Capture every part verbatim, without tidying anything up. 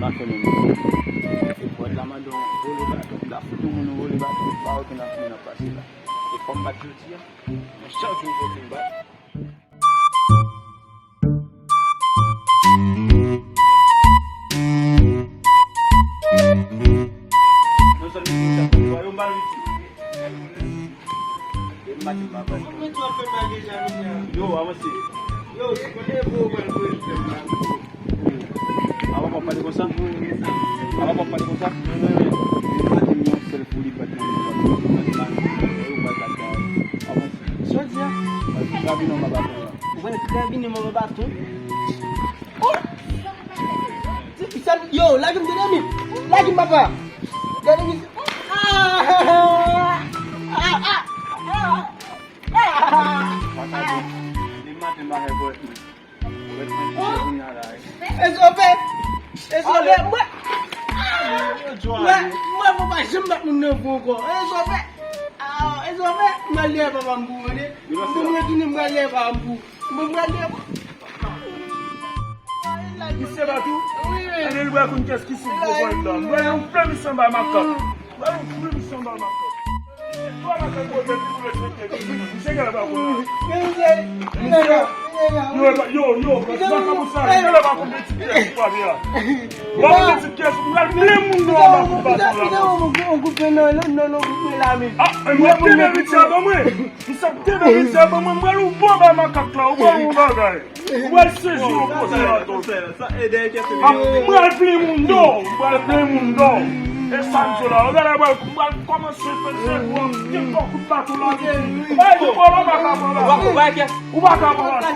Pa fè menm. E pwòt la mande yon vole baton. M ta fout yon moun yon vole baton. Pa okenn aksyon nan pase la. E fò m bat jodi a. Yon sèl jou m fout m bat. Yon sèl jou m fout m bat. Yo mal viti. E m mati m pa pale. Yo, avanse. Yo, kote pou w pral voye l fè mal? Avan pa pale konsa. Avan pa pale konsa. Mwen pa di yon sèl foli bat nan yon bat. Avanse. Sa w di a? Krabinon pa baton. Ou konn krabinon pa baton? Oh! Yo, lage m, tande mi. Lage m, papa. Gade mi. Ah! Ah, ah, ah, ah. Papa, demen maten m pa fè pwòt mwen. Pwòt mwen li se kounye a la, wi. Ezope! Ezope, mwen! Mwen, mwen, mwen pa janm bat moun nan pou ankò. Ezope! Ah, Ezope! Mwen lè papa m pou, tande. Mwen retounen, mwen lè papa m pou. Mwen, mwen lè. Misye bat ou? Wi, wi. Ane li bwè konn kès ki sou gwo pòl dan. Bwè yon fle misye anba makak. Bwè yon fle misye anba makak. Twa makak bwè ki pou respekte. Misye gen la pa konn. Misye, yo, yo, yo, bwè makak pou sa. Gen la pa konn de ti pyès pou pa byen. Bwè konn de ti pyès pou al plen moun nan anba kou baton la. Ah, mwen te merite a ban mwen. Misye ap kenbe misye, ban mwen, mwen, ou bon bay makak la, ou bon yon bagay. Ou al sezi yon kote la, tonton. Mwen al plen moun do, mwen al plen moun do. E sa m di la, ou gade, mwen, mwen kòmanse fè se pou m gen kò kout baton la. Bay di kò la, ou pa ka pran baton. Ou pa ka pran baton.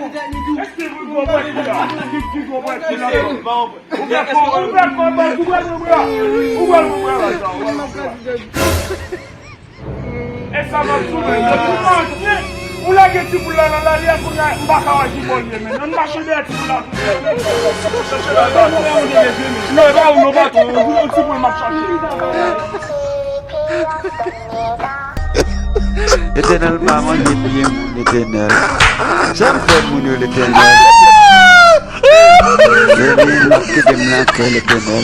Eske ou gwo bwèt ki la? Ki, ki gwo bwèt ki la? Ou fè kò, ou fè kò, ou pral mwen bra. Ou pral mwen bra la, sa, ou pral mwen bra. E sa m ap di w menm, depi maten, ou lage ti boul la nan lari a, kounye a, m pa ka wè ki bò l ye, menm. Ann mache dèyè ti boul la tou. Non, e pa ou non, patwon, ou di yon ti boul m ap chache. Letènèl pa manje pye moun, Letènèl. Sa m fè moun yo, Letènèl? Letènèl, m ap kite m nan kè, Letènèl.